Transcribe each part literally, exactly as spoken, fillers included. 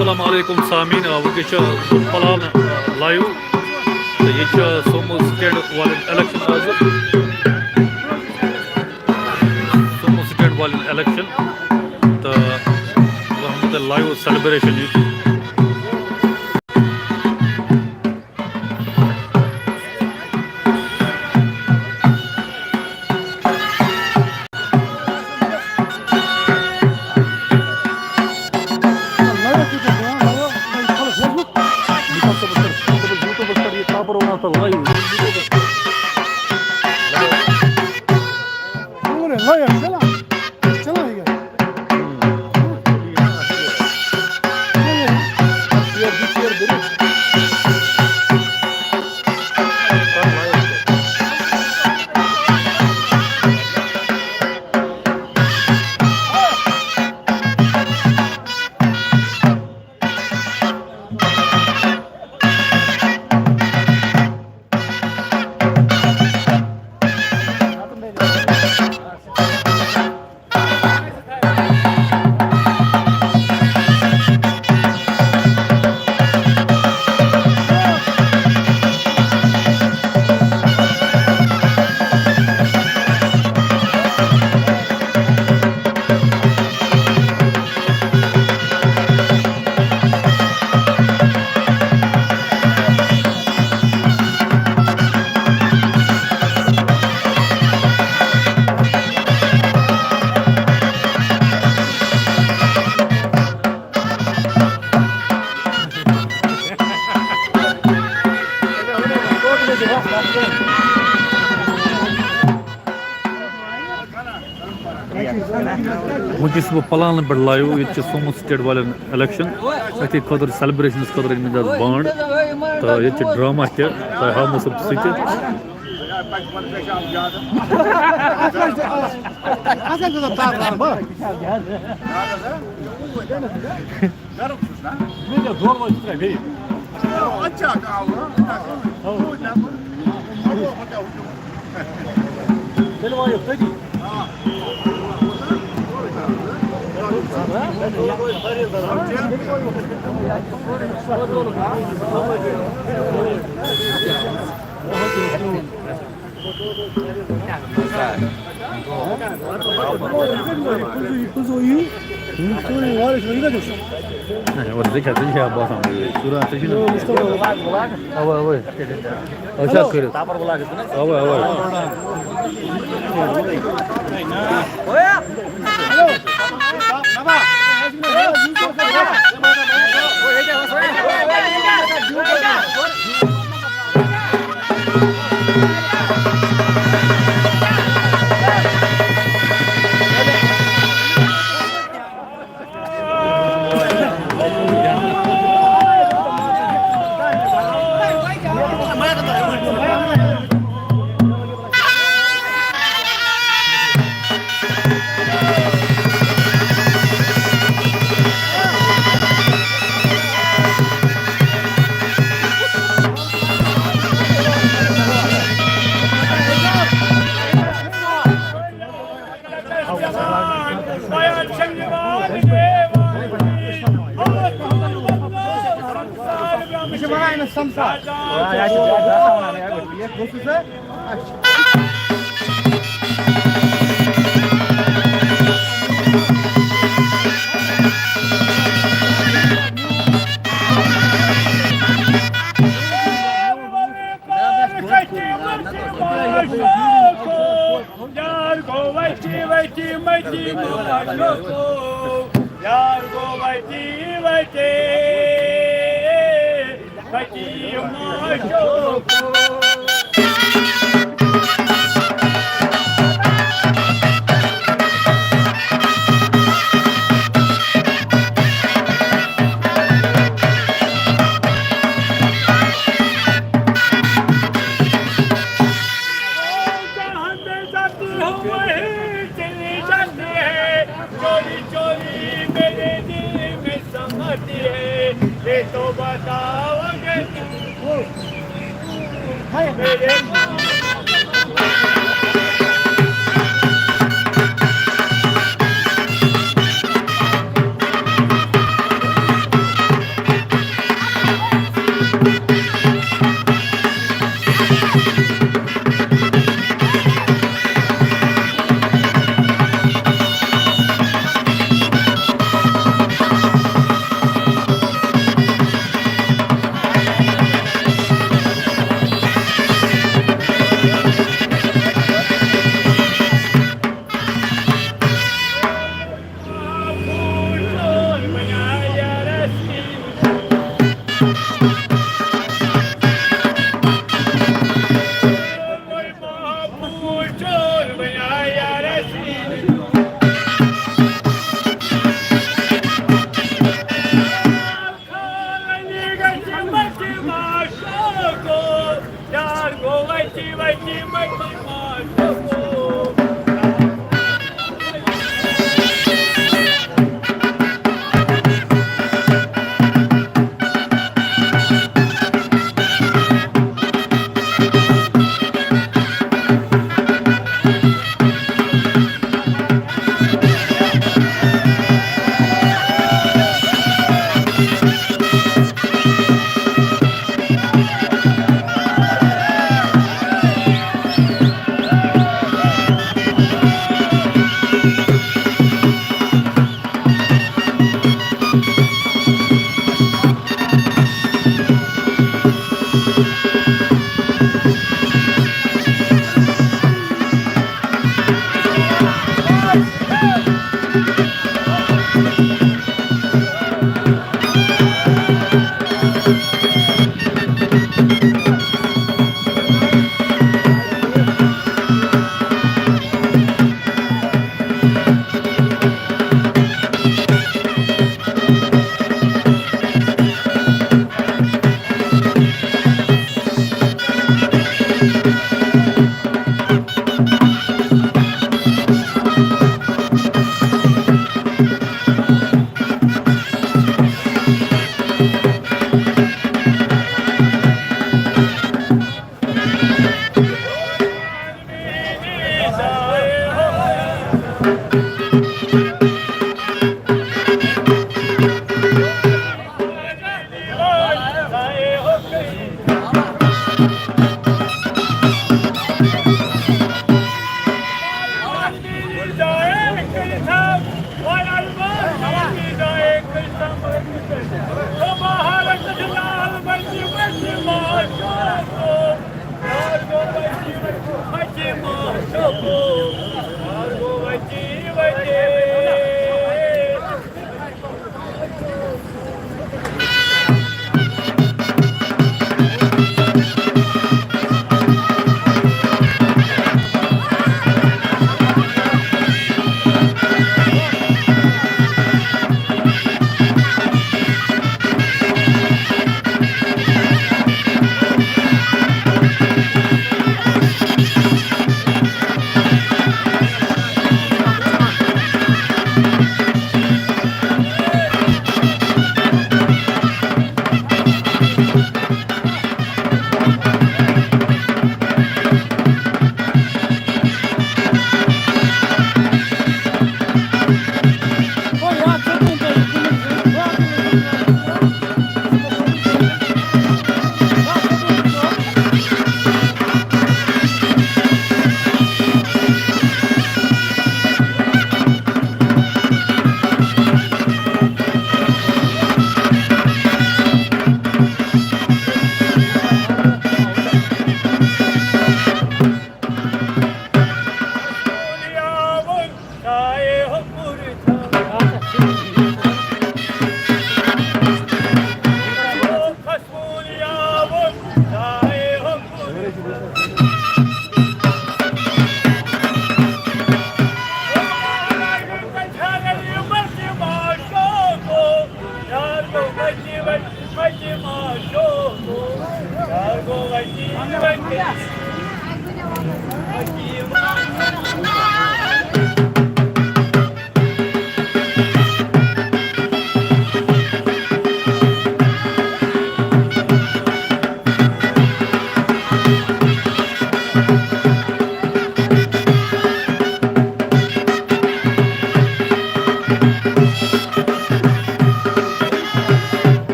السلام علیکم سامعین، آ، وٕنکیٚس چھِ پلان، آ، لایو تہٕ ییٚتہِ چھِ سومو سٹینڈ والٮ۪ن الیکشن آز، سومو سٹینڈ والٮ۪ن الیکشن تہٕ بہٕ وَنہٕ تۄہہِ لایو سیلیبریشن ییٚتہِ۔ وٕنکیٚس چھُس بہٕ پلانہٕ پٮ۪ٹھ لایِو، ییٚتہِ چھِ سومو سٹیٹ والٮ۪ن الیکشن، أتھی خٲطرٕ سیلبریشنس خٲطرٕ أنۍ مٕتۍ حظ بانڈ، تہٕ ییٚتہِ چھِ ڈرامہ تہِ، تۄہہِ ہاوہو سُہ سُہ تہِ۔ گرم چھُس نا؟ مےٚ دِ دۄن وٲلۍ زٕ ترٛےٚ بیٚیہِ۔ اَتہِ چھا آب، ہا؟ اَتہِ چھا آب۔ تیٚلہِ وایو تٔتی۔ اَوا، اَوا۔ أسۍ حظ کٔرِتھ۔ اَوا، اَوا۔ یار گوٚو وتی وتی متی ماشوکو، یار گوٚو وتی وتی متی ماشوکو۔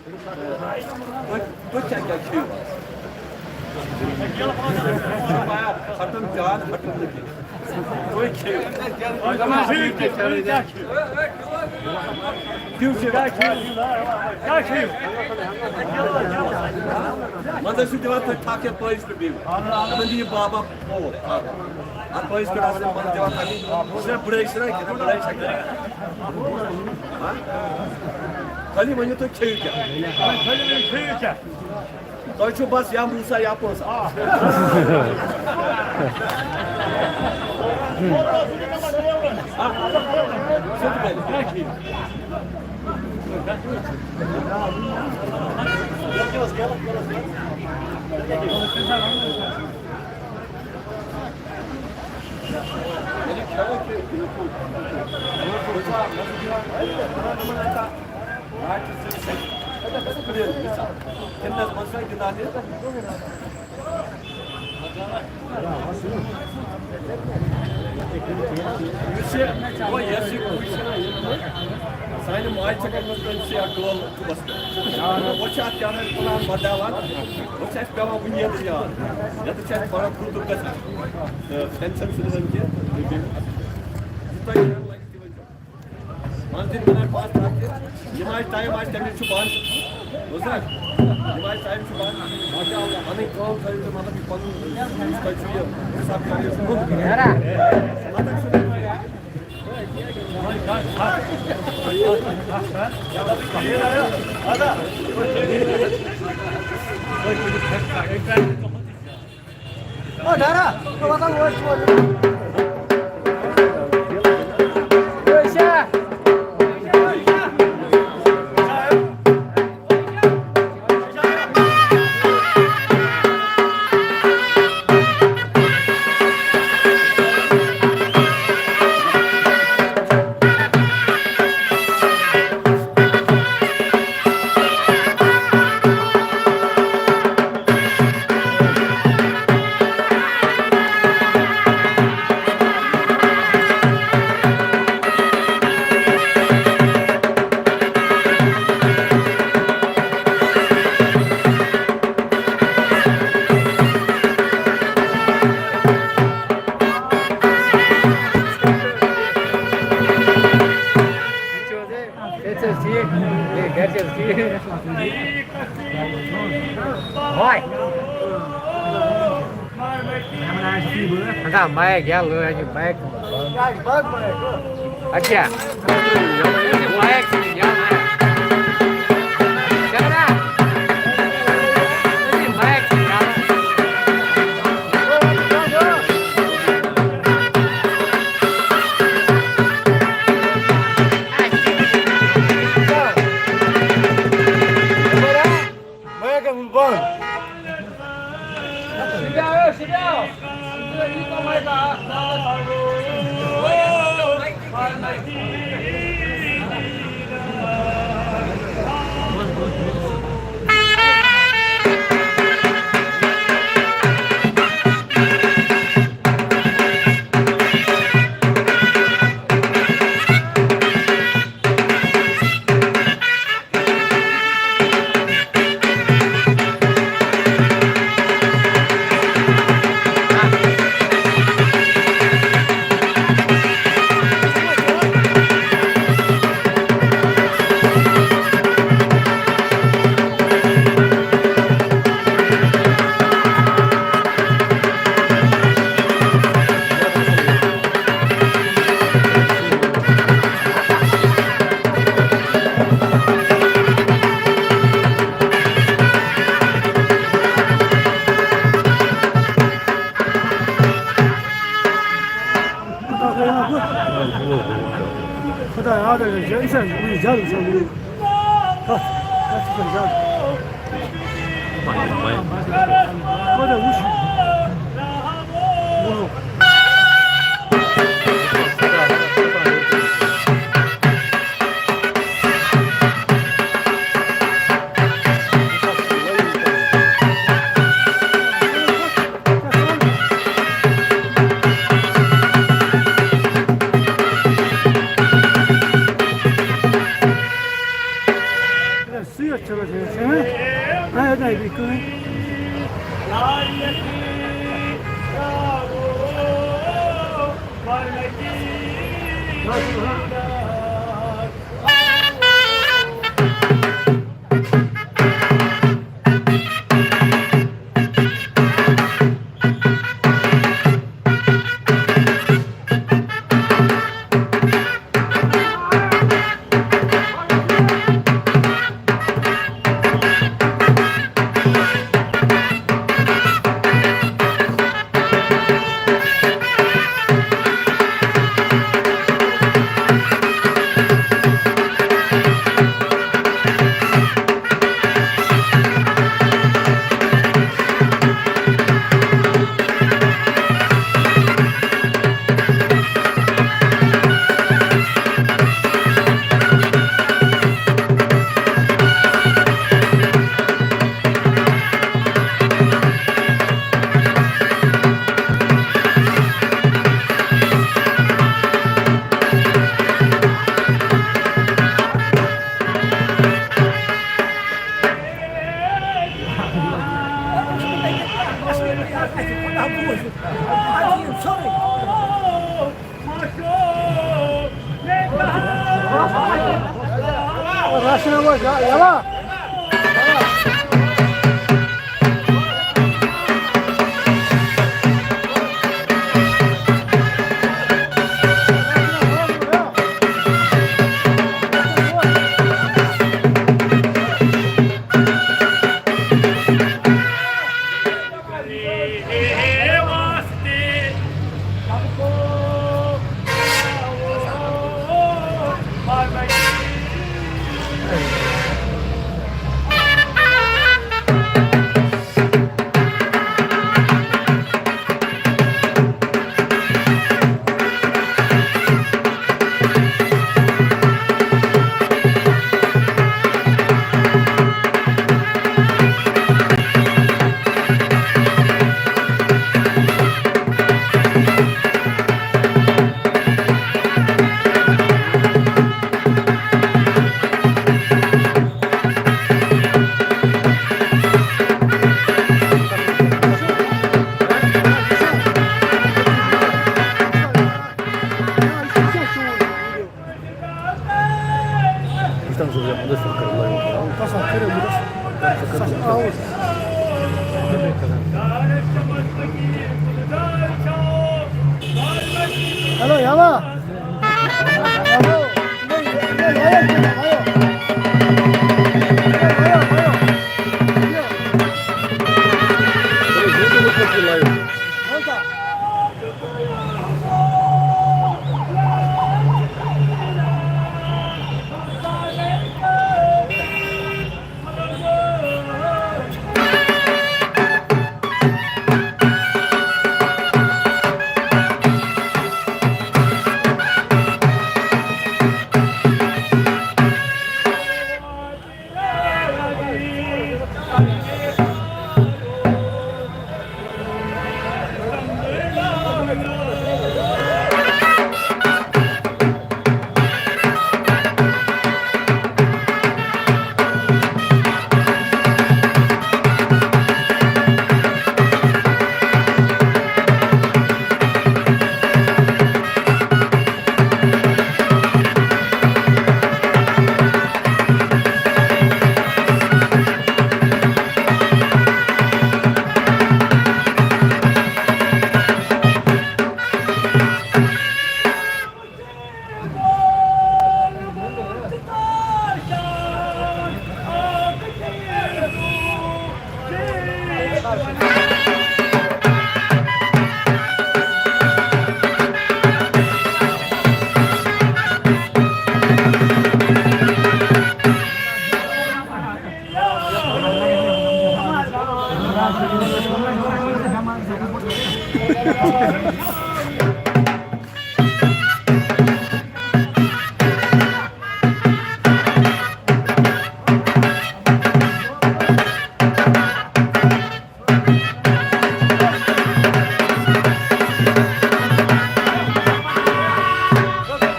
تُہۍ، تُہۍ کیٛاہ، کیٛاہ کھیٚیِو آز؟ ژٕ چھُکھ بایا ہٹُن جان، ہٹُن نہٕ کینٛہہ۔ تُہۍ کھیٚیِو۔ کیٛاہ کھیٚیِو؟ کیٛاہ کھیٚیِو؟ منٛزٕ ٲسِو دِوان تُہۍ تھَکھ ہٮ۪تھ پٲیِس پٮ۪ٹھ بِہِو۔ دَپان چھِ یہِ بابا پھوٚل۔ اَتھ پٲیِس پٮ۪ٹھ آسان منٛزٕ دِوان تھَکھ۔ یہِ چھِنہ بٕڑٲے چھِنہ، یہِ چھِنہ بٕڑٲے چھَکھ۔ ہاں؟ خٲلی ؤنِو تُہۍ کھیٚیِو کیٛاہ؟ خٲلی ؤنِو کھیٚیِو کیٛاہ؟ تۄہہِ چھُو بس یا موسا یا پونسہٕ۔ آ۔ یُس یہِ، وۄنۍ یۄس یہِ کُج چھِ نا، یہِ نمبر، سانہِ ماجہِ چھِ کٔرمٕژ تٔمۍ سٕے اَتھ ڈول کُبَس پٮ۪ٹھ۔ وۄنۍ چھِ اَتھ کیٛاہ تام پٕلان بَدلاوان، وۄنۍ چھِ اَسہِ پٮ۪وان وٕنہِ ییٚتہِ یاد۔ یَتَس چھِ اَسہِ بَڑٕ کھُر تُل گژھان۔ تہٕ ٹٮ۪نشَن چھُنہٕ وۄنۍ کینٛہہ۔ یہِ تۄہہِ کَرُن لَگہِ تہِ ؤنۍ زیو۔ منٛزٕ دِتھ مِنٹ پانٛژھ تَتھ تہِ۔ یِم آسہِ ٹایم آسہِ، تَمہِ وِزِ چھُ بنٛد۔ بوٗزتھا؟ یِم آسہِ ٹایم چھُ بنٛد۔ باقٕے پَنٕنۍ کٲم کٔرِو تُہۍ، مطلب، یہِ پَنُن یُس تۄہہِ چھُ یہِ حِساب کٔرِو، یہِ چھُ گوٚمُت۔ مطلب چھُ صحت چھِ حظ ٹھیٖک؟ ہے، گَرِ چھِ حظ ٹھیٖک؟ وای۔ اَدا، مایک گیا لٲج، مایک۔ اچھا۔ مایک چھِ یَلہٕ۔ شُکرا۔ مایک چھِ یَلہٕ۔ مایک گژھُن بنٛد۔ خدایا، آ دَگان چھِ، أسۍ حظ چھِ وٕنہِ زیادٕ وٕچھان وٕنہِ۔ کَتھ، کَتھ چھِ وٕچھان زیادٕ؟ کوتاہ وٕچھ؟ ووٚنُکھ۔ سۭتۍ چھِ وۄنۍ أسۍ، ہاں؟ آ، یوٚتام بیٚیہِ کٕہٕنۍ۔ راشن یلا۔ ہیلو، یاوا۔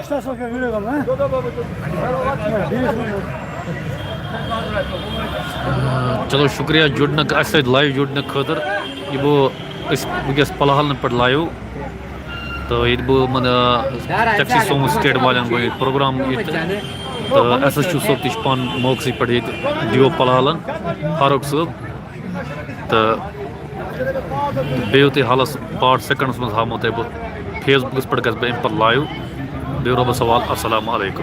Está só que vira, não é? چلو، شُکریہ جُڑنہٕ، اَسہِ سۭتۍ لایِو جُڑنہٕ خٲطرٕ۔ یہِ گوٚو أسۍ وٕنکیٚس پَلہالَن پٮ۪ٹھ لایِو۔ تہٕ ییٚتہِ بہٕ یِمَن، آ، ٹیکسی سومو سٹینڈ والٮ۪ن گوٚو ییٚتہِ پروگرام ییٚتہِ۔ تہٕ ایس ایس یوٗ صٲب تہِ چھِ پانہٕ موقعسٕے پٮ۪ٹھ ییٚتہِ ڈی او پَلہالَن، فاروق صٲب۔ تہٕ بیٚیہِ یُتھُے حالَس پانٛژھ سیکنڈَس منٛز ہاومو تۄہہِ بہٕ، فیس بُکَس پٮ۪ٹھ گژھٕ بہٕ اَمہِ پَتہٕ لایِو۔ بیٚیہِ رۄبَس حوالہٕ، السلام علیکُم۔